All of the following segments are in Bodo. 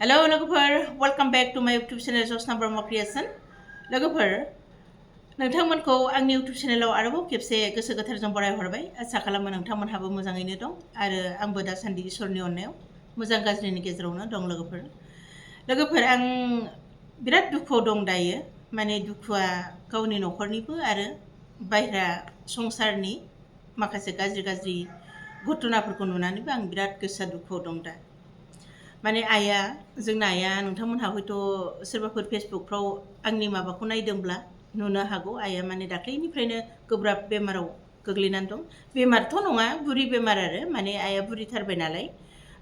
हेलौ लोगोफोर वेलकाम बेक टु माय इउटुब चेनेल जसना ब्रह्म क्रिएशन लोगोफोर नोंथांमोनखौ आंनि इउटुब चेनेलाव आरोबाव खेबसे गोसो गोथारजों बरायहरबाय आसा खालामो नोंथांमोनहाबो मोजाङैनो दं आरो आंबो दासान्दि इसोरनि अननायाव मोजां गाज्रिनि गेजेरावनो दं लोगोफोर आं बिराद दुखुआव दं दायो माने दुखुआ गावनि न'खरनिबो आरो बायह्रा संसारनि माखासे गाज्रि घटनाफोरखौ नुनानैबो आं बिराद गोसोआ दुखुआव दं दा माने जोंना आइया नोंथांमोनहा हयथ' सोरबाफोर फेसबुकफ्राव आंनि माबाखौ नायदोंब्ला नुनो हागौ आइया माने दाख्लैनिफ्रायनो गोब्राब बेमाराव गोग्लैनानै दं बेमारथ' नङा बुरि बेमार आरो माने आइया बुरिथारबाय नालाय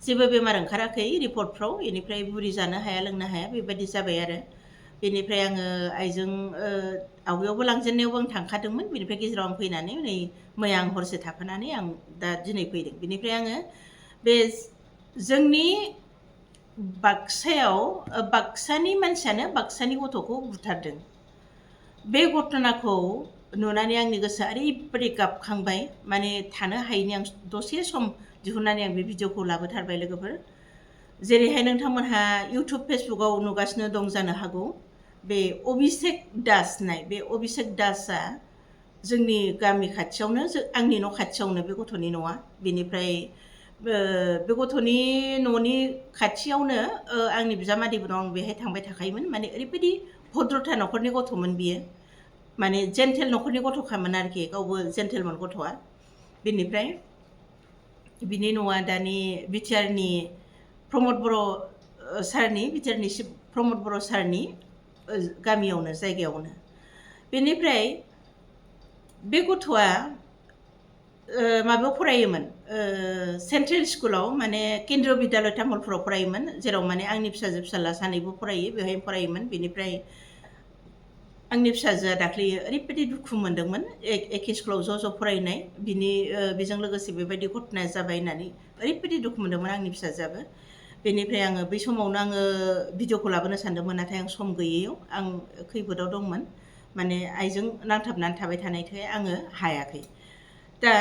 जेबो बेमार ओंखाराखै रिपर्टफ्राव बेनिफ्राय बुरि जानो हाया लोंनो हाया बेबायदि जाबाय आरो बेनिफ्राय आङो आइजों आवगायावबो लांजेननायावबो आं थांखादोंमोन बेनिफ्राय गेजेराव आं फैनानै नै मैया आं हरसे थाफैनानै आं दा दिनै फैदों बेनिफ्राय आङो बे जोंनि बाक्सानि मानसियानो बाक्सानि गथ'खौ बुथारदों बे घटनाखौ नुनानै आंनि गोसोआ ओरैबायदि गाबखांबाय माने थानो हायैनि आं दसे सम दिहुननानै आं बे भिडिअखौ लाबोथारबाय लोगोफोर जेरैहाय नोंथांमोनहा इउटुब फेसबुकाव नुगासिनो दं जानो हागौ बे अभिषेक दास बे अभिषेक दासआ जोंनि गामि खाथियावनो आंनि न' खाथियावनो बे गथ'नि न'आ बेनिफ्राय बे गथ'नि न'नि खाथियावनो आंनि बिजामादैबो दं आं बेहाय थांबाय थाखायोमोन माने ओरैबायदि भद्रथा न'खरनि गथ'मोन बियो माने जेन्टेल न'खरनि गथ'खामोन आरोखि गावबो जेन्टेलमोन गथ'आ बेनिफ्राय बिनि न'आ दानि बिटिआरनि प्रमद बर' सारनि बिटिआरनि प्रमद बर' सारनि गामियावनो जायगायावनो बेनिफ्राय बे गथ'आ माबायाव फरायोमोन सेन्ट्रेल स्कुलाव माने केन्द्रीय बिद्यालय तामुलपुराव फरायोमोन जेराव माने आंनि फिसाजो फिसाला सानैबो फरायो बेवहाय फरायोमोन बेनिफ्राय आंनि फिसाजोआ दाख्लै ओरैबायदि दुखु मोनदोंमोन एखे स्कुलाव ज' फरायनाय बेजों लोगोसे बेबायदि घटनाया जाबाय होननानै ओरैबायदि दुखु मोनदोंमोन आंनि फिसाजोआबो बेनिफ्राय आङो बै समावनो आङो भिडिअखौ लाबोनो सानदोंमोन नाथाय आं सम गैयैयाव आं खैफोदाव दंमोन माने आइजों नांथाबनानै थाबाय थानायखाय आङो हायाखै दा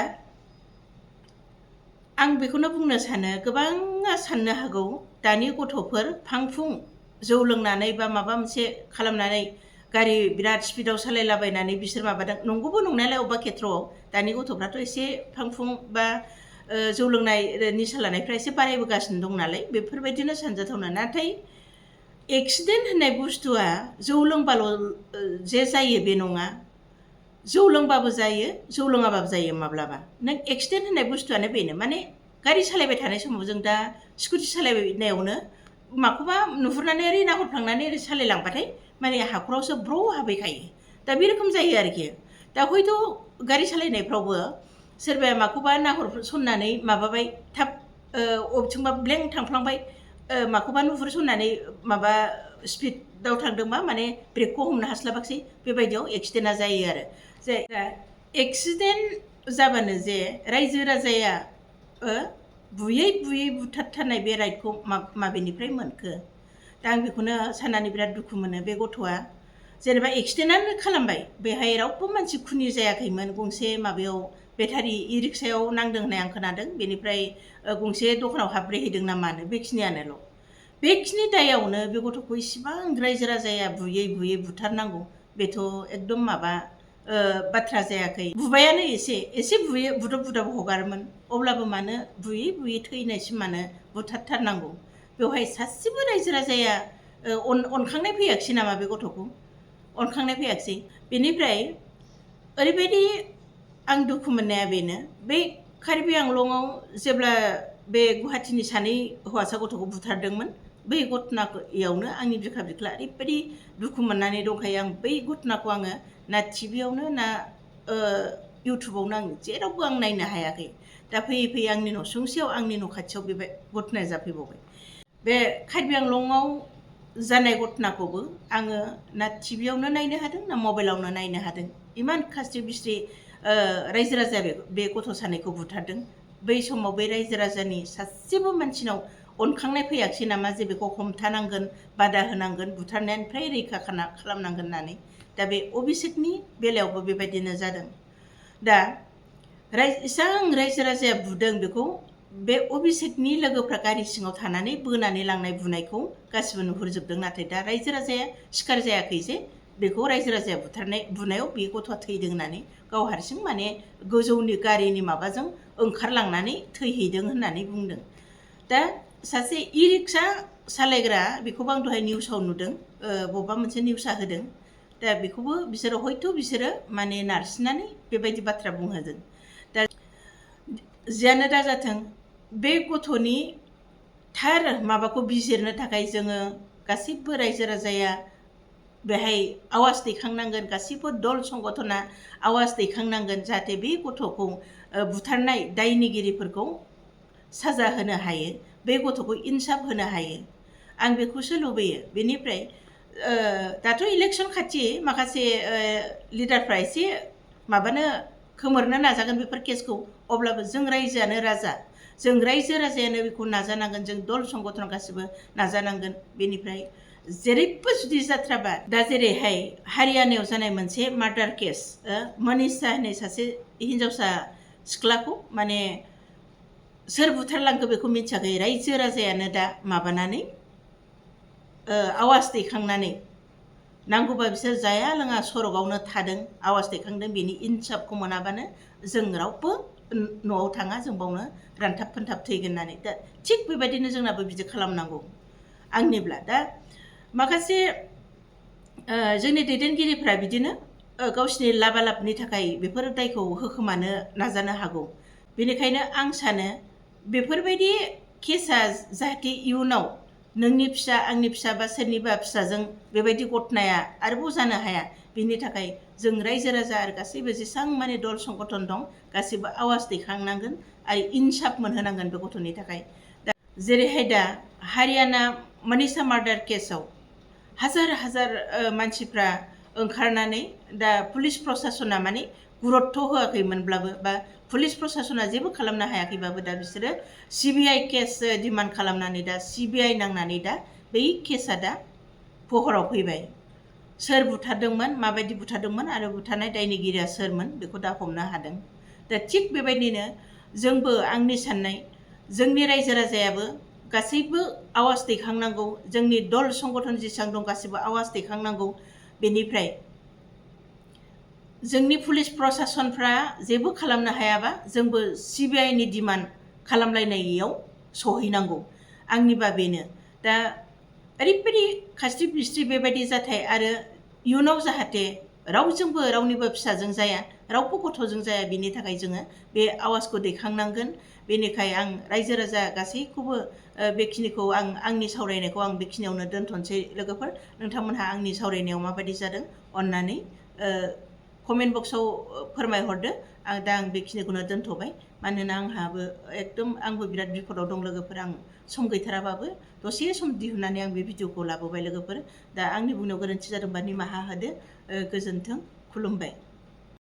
आं बेखौनो बुंनो सानो गोबाङा साननो हागौ दानि गथ'फोर फांफुं जौ लोंनानै बा माबा मोनसे खालामनानै गारि बिराद स्पिडाव सालायलाबायनानै बिसोर माबादों नंगौबो नंनायालाय अबेबा खेथ्रआव दानि गथ'फ्राथ' एसे फांफुं बा जौ लोंनाय निसा लानायफ्रा एसे बारायबोगासिनो दं नालाय बेफोरबायदिनो सानजाथावना नाथाय एक्सिडेन्ट होननाय बुस्थुआ जौ लोंबाल' जे जायो बे नङा जौ लोंबाबो जायो जौ लोङाबाबो जायो माब्लाबा नों एक्सिडेन्ट होननाय बुस्थुआनो बेनो माने गारि सालायबाय थानाय समाव जों दा स्कुटि सालायनायावनो माखौबा नुहुरनानै ओरै नाहरफ्लांनानै ओरै सालायलांबाथाय माने हाखरावसो ब्र' हाबहैखायो दा बे रोखोम जायो आरोखि दा हयथ' गारि सालायनायफ्रावबो सोरबाया माखौबा नाहरसननानै माबाबाय थाब अबेथिंबा ब्लें थांफ्लांबाय माखौबा नुहुरसननानै माबा स्पिडआव थांदोंबा माने ब्रेकखौ हमनो हास्लाबाखिसै बेबायदियाव एक्सिडेन्टआ जायो आरो एक्सिडेन्ट जाबानो जे रायजो राजाया बुयै बुथारथारनाय बे राइटखौ माबेनिफ्राय मोनखो दा आं बेखौनो साननानै बिराद दुखु मोनो बे गथ'आ जेनेबा एक्सिडेन्टआनो खालामबाय बेहाय रावबो मानसि खुनि जायाखैमोन गंसे माबायाव बेटारि इ रिक्सायाव नांदों होननाय आं खोनादों बेनिफ्राय गंसे दखानाव हाब्रेहैदों ना मानो बेखिनियानोल' बेखिनि दायावनो बे गथ'खौ इसिबां रायजो राजाया बुयै बुथारनांगौ बेथ' एकदम माबा बाथ्रा जायाखै बुबायानो एसे बुदब हगारोमोन अब्लाबो मानो बुयै थैनायसिम मानो बुथारथारनांगौ बेवहाय सासेबो रायजो राजाया अनखांनाय फैयाखिसै नामा बे गथ'खौ अनखांनाय फैयाखिसै बेनिफ्राय ओरैबायदि आं दुखु मोननाया बेनो बै कार्बि आंलंआव जेब्ला बे गुवाहाटीनि सानै हौवासा गथ'खौ बुथारदोंमोन बै घटनायावनो आंनि बिखा बिख्ला ओरैबायदि दुखु मोननानै दंखायो आं बै घटनाखौ आङो ना टिभियावनो ना इउटुबावनो आं जेरावबो आं नायनो हायाखै दा फैयै आंनि न'सुंसेयाव आंनि न' खाथियाव बे घटनाया जाफैबावबाय बे कार्बि आंलंआव जानाय घटनाखौबो आङो ना टिभियावनो नायनो हादों ना मबाइलावनो नायनो हादों इमान खास्रि बिस्रि रायजो राजाया बे गथ' सानैखौ बुथारदों बै समाव बै रायजो राजानि सासेबो मानसिनाव अनखांनाय फैयाखिसै नामा जे बेखौ हमथानांगोन बादा होनांगोन बुथारनायनिफ्राय रैखा खालामनांगोन होननानै दा बे अभिषेकनि बेलायावबो बेबायदिनो जादों दा इसां रायजो राजाया बुदों बेखौ बे अभिषेकनि लोगोफ्रा गारि सिङाव थानानै बोनानै लांनाय बुनायखौ गासिबो नुहुरजोबदों। नाथाय दा रायजो राजाया सिखार जायाखै जे बेखौ रायजो राजाया बुनायाव बे गथ'आ थैदों होननानै गाव हारसिं माने गोजौनि गारिनि माबाजों ओंखारलांनानै थैहैदों होननानै बुंदों। दा सासे इ रिक्सा सालायग्रा बेखौबो आं दहाय निउसाव नुदों, बबेबा मोनसे निउसा होदों। दा बेखौबो बिसोरो माने नारसिननानै बेबायदि बाथ्रा बुंहोदों। दा जियानो दा जाथों, बे गथ'नि थार माबाखौ बिजिरनो थाखाय जोङो गासिबो रायजो राजाया बेहाय आवाज दैखांनांगोन, गासिबो दल संगठना आवाज दैखांनांगोन, जाहाथे बे गथ'खौ बुथारनाय दायनिगिरिफोरखौ साजा होनो हायो, बे गथ'खौ इनसाफ होनो हायो। आं बेखौसो लुबैयो। बेनिफ्राय दाथ' इलेक्सन खाथि, माखासे लिडारफ्रा एसे माबानो खोमोरनो नाजागोन बेफोर केसखौ। अब्लाबो जों रायजोआनो राजा, जों रायजो राजायानो बेखौ नाजानांगोन, जों दल संगठन गासिबो नाजानांगोन। बेनिफ्राय जेरैबो जुदि जाथ्राबा, दा जेरैहाय हारियानायाव जानाय मोनसे मार्डार केस, मनीषा होननाय सासे हिन्जावसा सिख्लाखौ माने सोर बुथारलांखो बेखौ मिथियाखै, रायजो राजायानो दा माबानानै आवाज दैखांनानै, नांगौबा बिसोर जाया लोङा सरकआवनो थादों, आवाज दैखांदों। बेनि इनसाफखौ मोनाबानो जों रावबो न'आव थाङा, जों बावनो रानथाब फोनथाब थैगोन होननानै। दा थिग बेबायदिनो जोंनाबो बिदि खालामनांगौ आंनिब्ला। दा माखासे जोंनि दैदेनगिरिफ्रा बिदिनो गावसिनि लाबालाबनि थाखाय बेफोर दायखौ होखोमानो नाजानो हागौ। बेनिखायनो आं सानो बेफोरबायदि केसा जाहाथे इयुनाव नोंनि फिसा, आंनि फिसा बा सोरनिबा फिसाजों बेबायदि घटनाया आरोबाव जानो हाया, बिनि थाखाय जों रायजो राजा आरो गासैबो जेसां माने दल संगठन दं गासैबो आवाज दैखांनांगोन आरो इनसाफ मोनहोनांगोन बे गथ'नि थाखाय। दा जेरैहाय दा हारियाना मनीषा मार्डार केसाव हाजार हाजार मानसिफ्रा ओंखारनानै, दा पुलिस प्रसासना माने गुरुत्थ होआखैमोनब्लाबो, बा पुलिस प्रसासना जेबो खालामनो हायाखैबाबो, दा बिसोरो CBI केस डिमान्ड खालामनानै, दा CBI नांनानै दा बै केसा दा फहराव फैबाय। सोर बुथारदोंमोन, माबायदि बुथारदोंमोन आरो बुथारनाय दायनिगिरिया सोरमोन बेखौ दा हमनो हादों। दा थिग बेबायदिनो जोंबो, आंनि साननाय, जोंनि रायजो राजायाबो गासैबो आवाज दैखांनांगौ, जोंनि दल संगठन जेसेबां दं गासैबो आवाज दैखांनांगौ। बेनिफ्राय जोंनि पुलिस प्रसासनफ्रा जेबो खालामनो हायाबा जोंबो CBI नि डिमान्ड खालामलायनायाव सहैनांगौ, आंनिबा बेनो। दा ओरैबायदि खास्रि बिस्रि बेबायदि जाथाय आरो इयुनाव जाहाथे रावजोंबो रावनिबो फिसाजों जाया, रावबो गथ'जों जाया, बिनि थाखाय जोङो बे आवाजखौ दैखांनांगोन। बेनिखाय आं रायजो राजा गासैखौबो बेखिनिखौ आंनि सावरायनायखौ आं बेखिनियावनो दोनथ'नोसै। लोगोफोर, नोंथांमोनहा आंनि सावरायनायाव माबायदि जादों अन्नानै कमेन्ट बक्सआव फोरमायहरदो। दा आं बेखिनिखौनो दोनथ'बाय, मानोना आंबो बिराद बिपदाव दं लोगोफोर। आं सम गैथाराबाबो दसे सम दिहुननानै आं बे भिडिअखौ लाबोबाय लोगोफोर। दा आंनि बुंनायाव गोरोन्थि जादोंबा निमाहा होदो। गोजोन्थों, खुलुमबाय।